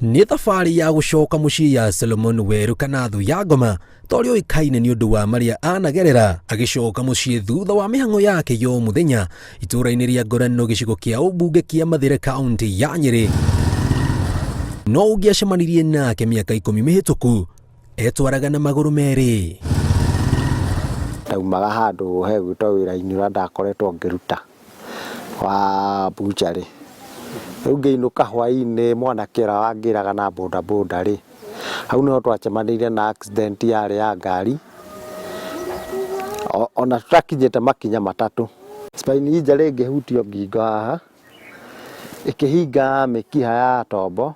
Nĩ thabarĩ ya gũcoka mũciĩ ya Solomon Weru kana thũ ya ngoma ta ũrĩa ũĩkaine nĩ ũndũ wa marĩa anagerera agĩcoka mũciĩ thutha wa mĩhang'o yake ya o mũthenya itũũra-inĩ rĩa Ngorano gĩcigo kĩa ũmbunge kĩa Mathĩra kaunti ya Nyĩrĩ. No ũngĩacemanirie nake mĩaka 10 mĩhĩtũku etwaraga na magũrũ merĩ. Ndaumaga handũ hegwĩtwo wĩra-inĩ ũrĩa ndakoretwo ngĩruta wa mbucharĩ. Rĩu ngĩinũka hwainĩ mwanake ũrĩa wangĩraga na bodaboda rĩ, hau nĩho twacemanĩirie na accident yarĩ ya ngari, ona tũtakinyĩte makinya matatũ. Spine injury ĩngĩhutio ngingo haha, ĩkĩhinga mĩkiha ya tombo,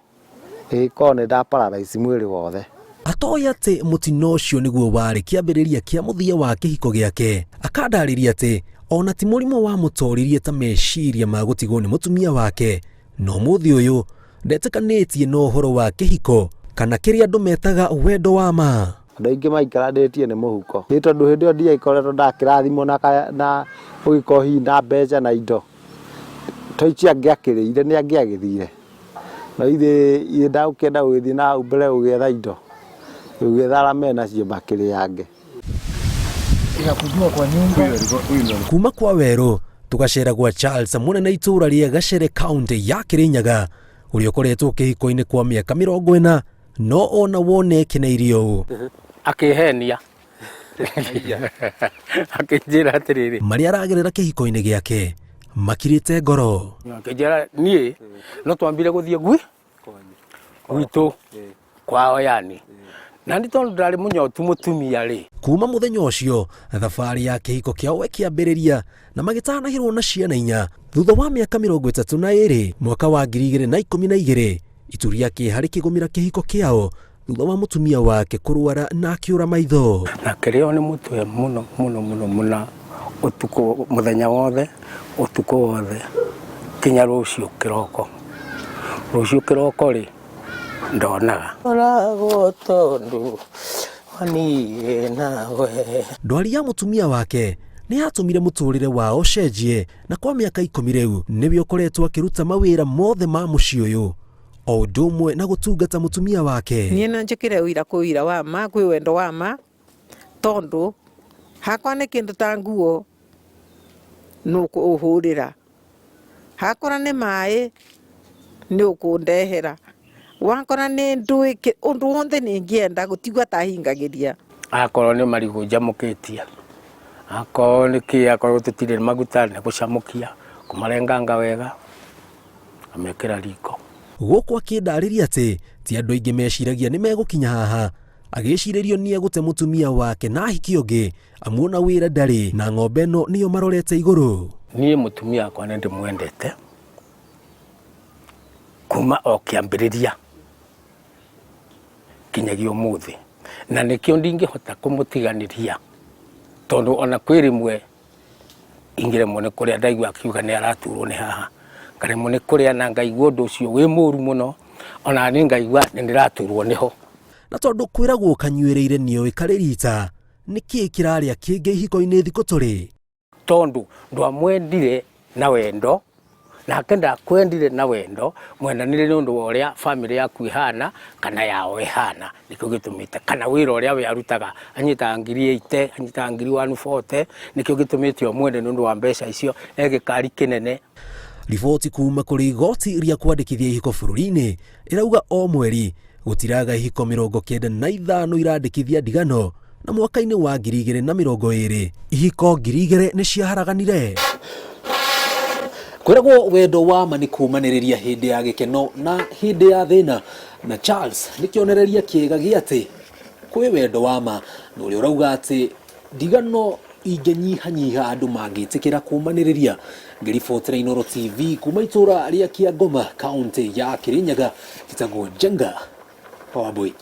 ĩgĩkorwo nĩ nda paralyze mwĩrĩ wothe. Atoĩ atĩ mũtino ũcio nĩguo warĩ kĩambĩrĩria kĩa mũthia wa kĩhiko gĩake. Akandarĩria atĩ ona ti mũrimũ wamũtoririe ta meciria ma gũtigwo nĩ mũtumia wake, na ũmũthĩ ũyũ ndetĩkanĩtie na ũhoro wa kĩhiko kana kĩrĩa andũ metaga wendo wa ma. Andũ aingĩ maikaranĩtie nĩ mũhuko. Nĩ tondũ hĩndĩ ĩyo ndiagĩkoretwo ndakĩrathimwo na ũgĩkorwo hihi na mbeca na indo to icio angĩakĩrĩire nĩ angĩagĩthire. No ithuĩ ndagũkĩenda gũgĩthiĩ na hau mbere gũgĩetha indo, gũgĩetha arĩa menacio makĩrĩange. Kuma kwa Werũ tũgacera gwa Charles mũnene itũũra rĩa Gacere kaunti ya Kĩrĩnyaga ũrĩa ũkoretwo kĩhiko-inĩ kwa mĩaka 40 no ona wone ekeneirie ũũ. Akĩhenia akĩnjĩra atĩrĩrĩ, Marĩa aragerera kĩhiko-inĩ gĩake makirĩte ngoro. Akĩnjĩra niĩ no twambire gũthiĩ gwi gwitũ kwao yani na nĩ tondũ ndarĩ mũnyotu mũtumia rĩ. Kuma mũthenya ũcio thabarĩ ya kĩhiko kĩao ĩkĩambĩrĩria na magĩtanahĩrwo na ciana inya thutha wa mĩaka 32 mwaka wa 2012 itu rĩa kĩeha rĩkĩgũmĩra kĩhiko kĩao thutha wa mũtumia wake kũrwara na akĩũra maitho. Na kĩrĩo nĩ mũtwe mũno mũno mũno mũno ũtukũ mũthenya wothe ũtukũ wothe kinya rũciũ kĩroko. Rũciũ kĩroko rĩ ndonaga. Ũragwo tondũ niĩ nawe. Ndwari ya mũtumia wake nĩ yatũmire mũtũrĩre wao ũcenjie na kwa mĩaka 10 rĩu nĩwe ũkoretwo akĩruta mawĩra mothe ma mũciĩ ũyũ o ũndũ ũmwe na gũtungata mũtumia wake. Niĩ no njĩkĩre ũira kwĩ ũira wa ma kwĩ wendo wa ma tondũ hakwa nĩ kĩndũ ta nguo nĩ ũkũhũrĩra, hakora nĩ maĩ nĩ ũkũndehera, wakora nĩ ndũĩ ũndũ wothe nĩ ingĩenda gũtigwo atahingagĩria. Akorwo nĩ marigũ njamũkĩtie, akorwo nĩ kĩ, akorwo tũtirĩ maguta nĩ gũcamũkia, kũmarenganga wega, ngamekĩra riko. Gũkũ akĩndarĩria atĩ ti andũ aingĩ meciragia nĩ megũkinya haha, agĩcirĩrio nĩ egũte mũtumia wake na ahiki ũngĩ amuona wĩra ndarĩ na ng'ombe ĩno nĩyo marorete igũrũ. Niĩ mũtumia wakwa nĩ ndĩmwendete kuma o kĩambĩrĩria kinyagia ũmũthĩ, na nĩkĩo ndingĩhota kũmũtiganĩria tondũ ona kwĩ rĩmwe ingĩremwo nĩ kũrĩa ndaigua akiuga nĩ araturwo nĩ haha, ngaremwo nĩ kũrĩa na ngaigua ũndũ ũcio wĩ mũru mũno, ona niĩ ngaigua nĩ ndĩraturwo nĩho. Na tondũ kwĩragwo kanyuĩrĩire nĩoĩ karĩ rita, nĩkĩĩ kĩrarĩa kĩngĩ ihiko-inĩ thikũ tũrĩ? Tondũ ndwamwendire na wendo, nake ndakwendire na wendo, mwendanire nĩ ũndũ wa ũrĩa family yaku ĩhana kana yao ĩhana, nĩkĩo gĩtũmĩte, kana wĩra ũrĩa we arutaga, anyitaga ngiri 80, anyitaga ngiri 140, nĩkĩo gĩtũmĩte ũmwende nĩ ũndũ wa mbeca icio, e gĩkari kĩnene. Riboti kuma kũrĩ igoti rĩa kwandĩkithia ihiko bũrũri-inĩ ĩrauga o mweri gũtiraga ihiko 95 irandĩkithia ndigano na mwaka-inĩ wa 2020 ihiko 2000 nĩ ciaharaganire. Kwĩragwo wendo wa ma nĩ kũmanĩrĩria hĩndĩ ya gĩkeno na hĩndĩ ya thĩna, na Charles nĩ kĩonereria kĩega gĩa atĩ kwĩ wendo wa ma na ũrĩa ũrauga atĩ ndigano ingĩnyihanyiha andũ mangĩtĩkĩra kũmanĩrĩria. Ngĩribotera Inooro TV kuma itũra rĩa Kĩangoma kaunti ya Kĩrĩnyaga, njĩtagwo Njenga wa Wambui.